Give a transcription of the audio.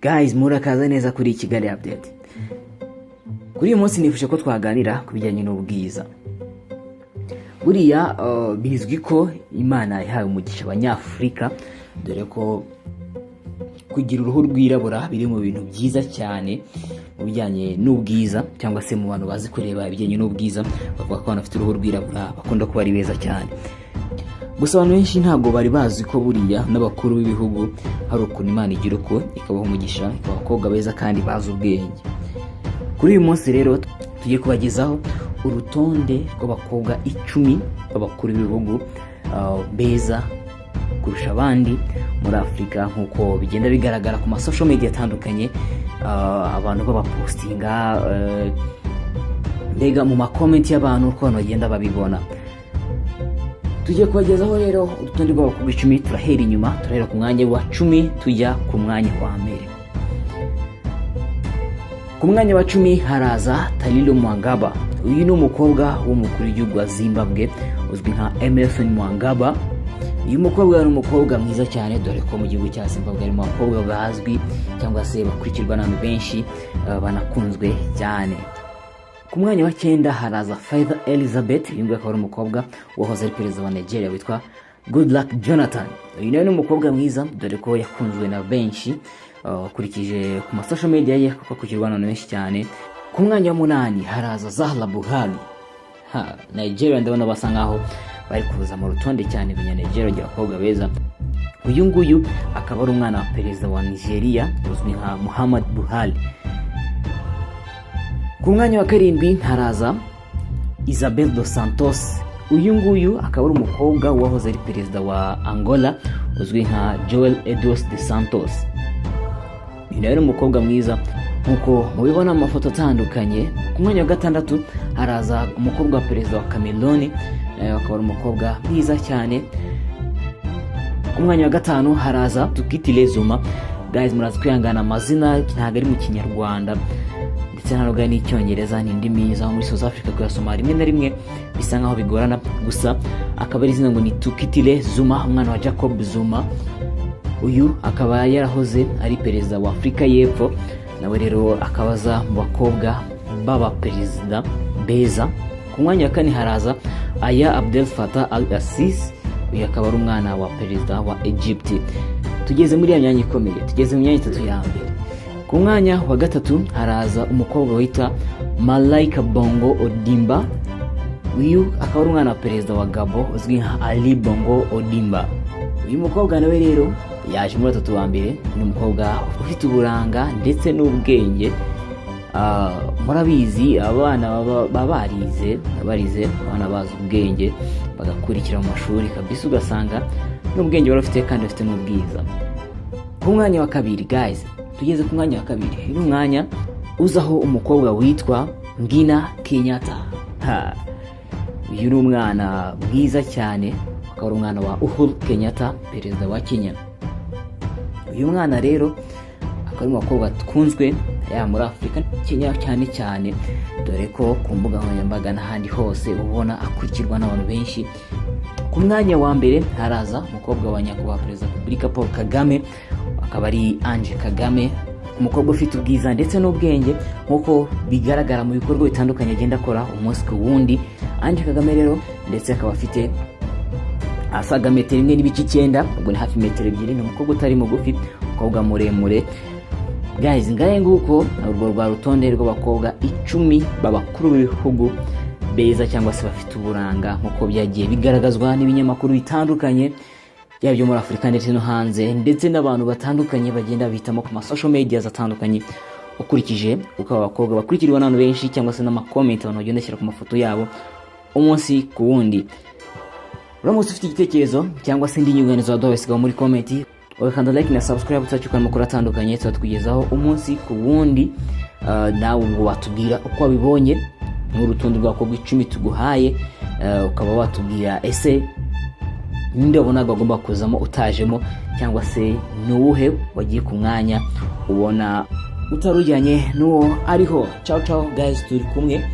Guys, murakaza neza kuri Kigali Update. Kuri uyu munsi nifuje ko twaganira ku bijyanye n'ubwiza. Buriya bizwi ko Imana yahawe umugisha Abanyafurika, dore ko kugira uruhu rwirabura biri mu bintu byiza cyane mu bijyanye n'ubwiza, cyangwa se mu bantu bazi kureba ibijyanye n'ubwiza bavuga ko abantu bafite uruhu rwirabura bakunda kuba ari beza cyane. Gusa abantu benshi ntabwo bari bazi ko buriya n'abakuru b'ibihugu hari ukuntu Imana igira uko ikabaha umugisha, ikabaha abakobwa beza kandi bazi ubwenge. Kuri uyu munsi rero tugiye kubagezaho urutonde rw'abakobwa 10 b'abakuru b'ibihugu beza kurusha abandi muri Afurika, nk'uko bigenda bigaragara ku ma social media atandukanye, abantu babapostinga, mbega mu ma comment y'abantu, uko abantu bagenda babibona. Tugiye kubagezaho rero urutonde rw'abakobwa 10. Turahera inyuma, turahera ku mwanya wa 10 tujya ku mwanya wa mbere. Ku mwanya wa 10 haraza Tariro Mnangagwa. Uyu ni umukobwa w'umukuru w'igihugu wa Zimbabwe uzwi nka Emerson Mnangagwa. Uyu mukobwa ni umukobwa mwiza cyane, dore ko mu gihugu cya Zimbabwe harimo abakobwa bazwi cyangwa se bakurikirwa n'abantu benshi, banakunzwe cyane. Ku mwanya wa 9 haraza Faida Elizabeth. Uyu nguyu akaba ari umukobwa wahoze ari perezida wa Nigeria witwa Goodluck Jonathan. Uyu nawe ni umukobwa mwiza, dore ko yakunzwe na benshi, ukurikije ku ma social media ye, kuko akurikirwa n'abantu benshi cyane. Ku mwanya wa 8 haraza Zahra Buhari. Ha, Nigeria ndabona basa nkaho bari kuza mu rutonde cyane. Benya Nigeria bagira abakobwa beza. Uyu nguyu akaba ari umwana wa perezida wa Nigeria uzwi nka Muhammad Buhari. Ku mwanya wa 7 haraza Isabel dos Santos. Uyu nguyu akaba ari umukobwa wahoze ari perezida wa Angola uzwi nka Joel Eduardo dos Santos. Uyu nawe ni umukobwa mwiza nk'uko mubibona mu mafoto atandukanye. Ku mwanya wa 6 haraza umukobwa wa perezida wa Cameroon, akaba ari umukobwa mwiza cyane. Ku mwanya wa 5 haraza Thulisile Zuma. Guys, muraza kwihangana, amazina ntabwo ari mu Kinyarwanda ndetse ntabwo ari n'Icyongereza, ni indimi zo muri South Africa, kuyasoma rimwe na rimwe bisa nkaho bigorana. Gusa akaba ari izina ngo ni Thulisile Zuma, umwana wa Jacob Zuma. Uyu akaba yarahoze ari perezida wa Afurika y'Epfo, nawe rero akaba aza mu bakobwa b'abaperezida beza. Ku mwanya wa 4 haraza Aya Abdel Fattah al-Sisi. Uyu akaba ari umwana wa perezida wa Egypt. Tugeze muri ya myanya ikomeye, tugeze mu myanya itatu ya mbere. Ku mwanya wa 3 haraza umukobwa wita Malaika Bongo Ondimba. Uyu akaba ari umwana wa perezida wa Gabon uzwi nka Ali Bongo Ondimba. Uyu mukobwa nawe rero yaje muri batatu wa mbere. Ni umukobwa ufite uburanga ndetse n'ubwenge. Murabizi abana baba barize, abana bazi ubwenge, bagakurikira mu mashuri kabisa, ugasanga n'ubwenge barafite kandi bafite n'ubwiza. Ku mwanya wa 2, guys, tugeze ku mwanya wa 2. Uyu ni umwanya uzaho umukobwa witwa Ngina Kenyatta. Ha. Uyu ni umwana mwiza cyane, akaba ari umwana wa Uhuru Kenyatta, perezida wa Kenya. Uyu mwana rero akaba ari mu bakobwa bakunzwe yaba muri Afurika, Kenya cyane cyane, dore ko ku mbuga nkoranyambaga n'ahandi hose ubona akurikirwa n'abantu benshi. Ku mwanya wa 1 haraza umukobwa wa nyakubahwa perezida wa Repubulika Paul Kagame, akaba ari Ange Kagame, umukobwa ufite ubwiza ndetse n'ubwenge nk'uko bigaragara mu bikorwa bitandukanye agenda akora umunsi ku wundi. Ange Kagame rero ndetse akaba afite asaga metero 1.9, ubwo ni hafi metero 2. Ni umukobwa utari mugufi, umukobwa muremure. Guys, ngahe nguko urwo rwa rutonde rw'abakobwa 10 b'abakuru b'ibihugu beza cyangwa se bafite uburanga, nk'uko byagiye bigaragazwa n'ibinyamakuru bitandukanye, yaba ibyo muri Afurika ndetse no hanze, ndetse n'abantu batandukanye bagenda bahitamo ku ma social media atandukanye, ukurikije uko aba bakobwa bakurikirwa n'abantu benshi cyangwa se n'ama comment abantu bagenda bashyira ku mafoto yabo umunsi ku wundi. Uramutse ufite igitekerezo cyangwa se indi nyunganizi waduha, wasigaho muri comment, ugakanda like na subscribe, tuzacukana amakuru atandukanye tuba umunsi ku wundi. Nawe ubwo watubwira uko wabibonye n'urutonde rw'abakobwa 10 tuguhaye, ukaba watubwira ese ninde wabonaga agomba kuzamo utajemo, cyangwa se ni uwuhe wagiye ku mwanya ubona utarujyanye n'uwo ariho. Ciao ciao guys, turi kumwe.